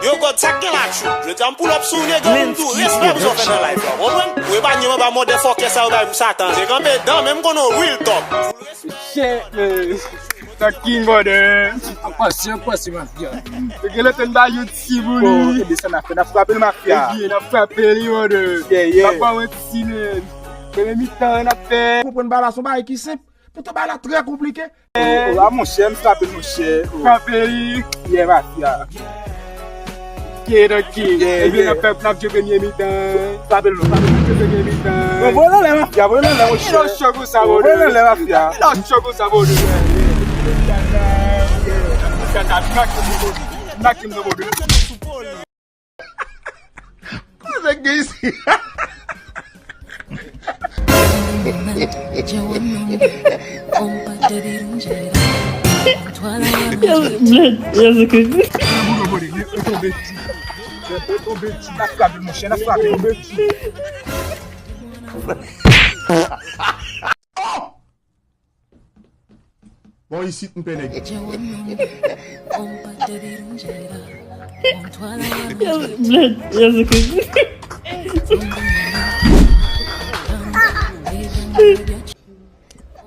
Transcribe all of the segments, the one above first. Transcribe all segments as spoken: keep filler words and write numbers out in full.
Yo, God, sa k gen la, tchou? Jodi a, m pull up sou nèg yo, m di w respè pou sa w fè nan live la, w konprann? Ou epa nye m anba motherfucker sa yo bay pou Satan. Se kanpe dan, men m konnen w real talk. Shit, man. The king, brother. An pase, an pase, mafya. Yo gen lè te n ba yo ti bouli. Oh, e desann afè, n ap frape l, mafya. Ebyen, n ap frape li, brother. Yeah, yeah. N ap ba w ti, man. Premye mitan, n ap fè. Konprann ba la, se yon bagay ki senp. Poutan bagay la trè konplike. Oh, oh, ah, monchè, m frape l, monchè. Oh. Frape li. Yeah, mafya. Kid, kid. Yeah, yeah. Epi n ap fè, n ap jwe premye mitan. Frape l non, frape l. N ap jwe premye mitan. Bon, voye l anlè, mafya, voye l anlè, monchè. Kid ap cho konsa, oh, voye l anlè, mafya. Kid ap cho konsa, brother. Knack him, brother. Knack him, brother. Koze k gen isi? Yo, Jezikri. Bon, isit m pè nèg. Yo, Jezikri.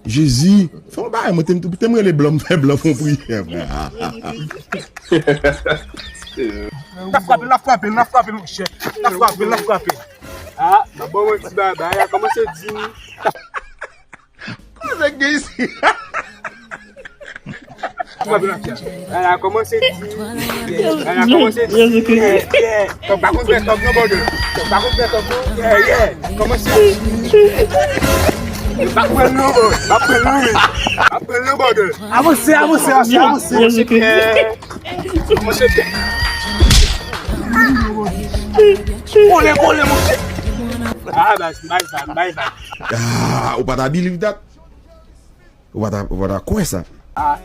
Jezi, fè yon bagay, mwen te, te m rele blan, m fè blan fè yon priyè, frè. N ap frape, n ap frape, n ap frape, monchè. N ap frape, n ap frape. Ah, m ap ba w yon ti bagay, bagay la kòmanse di. Koze k gen isi? Bagay la kòmanse di. Bagay la kòmanse di. Yeah, yeah. Tòg pa konn fè tòg non, brother. Tòg pa konn fè tòg non. Yeah, yeah. Kòmanse di. Pa pran non, bro. Pa pran non, wi. Pa pran non, brother. Avanse, avanse, avanse, avanse. Monchè, kole, kole, monchè. Ah, baz, baz, baz, baz. Ah, ou pa ta believe that? Ou pa ta, ou pa ta kwè sa? Ah.